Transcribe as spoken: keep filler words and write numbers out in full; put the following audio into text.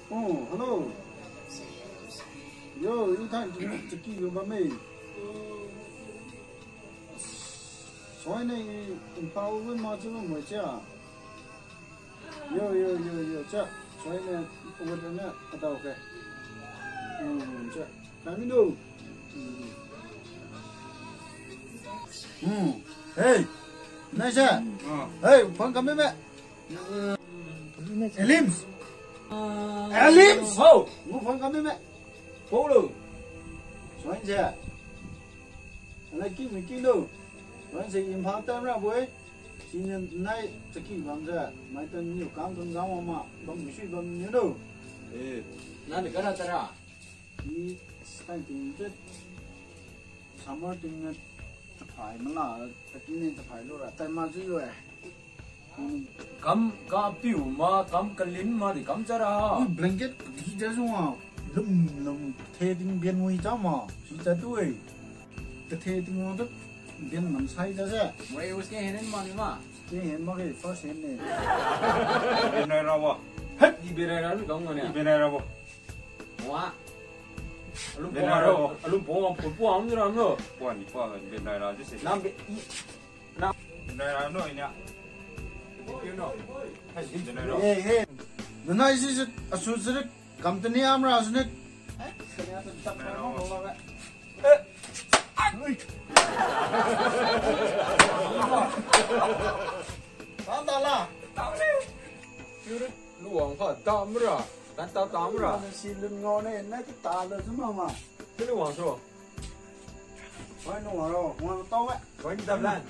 Oh, hello. Yo, i thai chaky yo bamme. Soine i Imphal wi ma chiu mo chia. Yo, yo, yo, yo, chia. Soine, uwa ne, adao ke. Hmm, chia. Kami no. Hmm. Hmm. Hey. Nai chia. Ah. Hey, phone kami me. Elims. Elims. Ho. Ngu phone kami me. Ho lo. Soin chia. Alai ki mi ki lo. Soin chia Imphal tam ra boi. Sini nai chaky bam chia. Mai tan niu kam tan jang ma ma. Bam mi sui bam niu lo. Eh, nani kara tara? I sai ting chia. Summer ting na chaphai mala, chaky ne chaphai lo ra. Tai ma chiu yo eh. Kam kapiu ma, kam kalin ma di kam chara. Ui, blanket di ja zung a. Lum lum the ting bian wi cha ma. Si cha tu e. Kathe ting wa tu bian man sai cha se. Moi uske henen ma ni ma. Ke hen ma ke first hen ne. Bian rai ra wa. Hat di bian rai ra lu kam ngone. Bian rai ra wa. Wa. Alum pong ra wa. Alum pong wa pun pon ra no. Pon ni pon bian rai ra ji se. Nam bi. Hey, hey. Nana isi se asu se kam tani amra se ne. Eh, kania tu tap na mo mo ba. Eh. Ai, ui. Ta ta la. Ta le. Yuri, luang pha ta mra. Ta ta ta mra. Si lun ngau ne, na ta ta le zuma ma. Ti luang so. Wai no waro, wang tau eh. Wai ni dap lan.